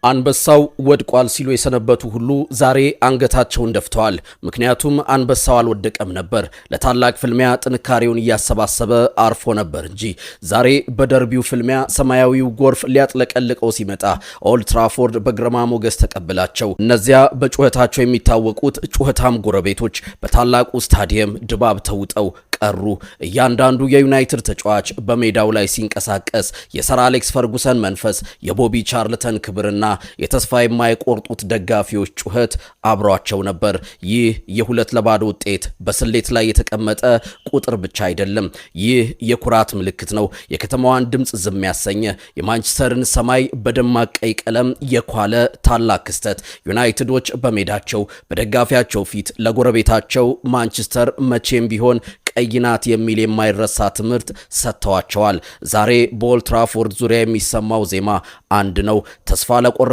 አንበሳው ወድቋል ሲሉ የሰነበቱ ሁሉ ዛሬ አንገታቸውን ደፍተዋል። ምክንያቱም አንበሳው አልወደቀም ነበር፣ ለታላቅ ፍልሚያ ጥንካሬውን እያሰባሰበ አርፎ ነበር እንጂ። ዛሬ በደርቢው ፍልሚያ ሰማያዊው ጎርፍ ሊያጥለቀልቀው ሲመጣ ኦልድ ትራፎርድ በግርማ ሞገስ ተቀበላቸው። እነዚያ በጩኸታቸው የሚታወቁት ጩኸታም ጎረቤቶች በታላቁ ስታዲየም ድባብ ተውጠው ቀሩ። እያንዳንዱ የዩናይትድ ተጫዋች በሜዳው ላይ ሲንቀሳቀስ የሰር አሌክስ ፈርጉሰን መንፈስ፣ የቦቢ ቻርልተን ክብርና የተስፋ የማይቆርጡት ደጋፊዎች ጩኸት አብሯቸው ነበር። ይህ የ2-0 ውጤት በስሌት ላይ የተቀመጠ ቁጥር ብቻ አይደለም። ይህ የኩራት ምልክት ነው። የከተማዋን ድምፅ ዝም ያሰኘ፣ የማንቸስተርን ሰማይ በደማቅ ቀይ ቀለም የኳለ ታላቅ ክስተት። ዩናይትዶች በሜዳቸው በደጋፊያቸው ፊት ለጎረቤታቸው ማንቸስተር መቼም ቢሆን ቀይ ናት የሚል የማይረሳ ትምህርት ሰጥተዋቸዋል። ዛሬ በኦልድ ትራፎርድ ዙሪያ የሚሰማው ዜማ አንድ ነው። ተስፋ ለቆረ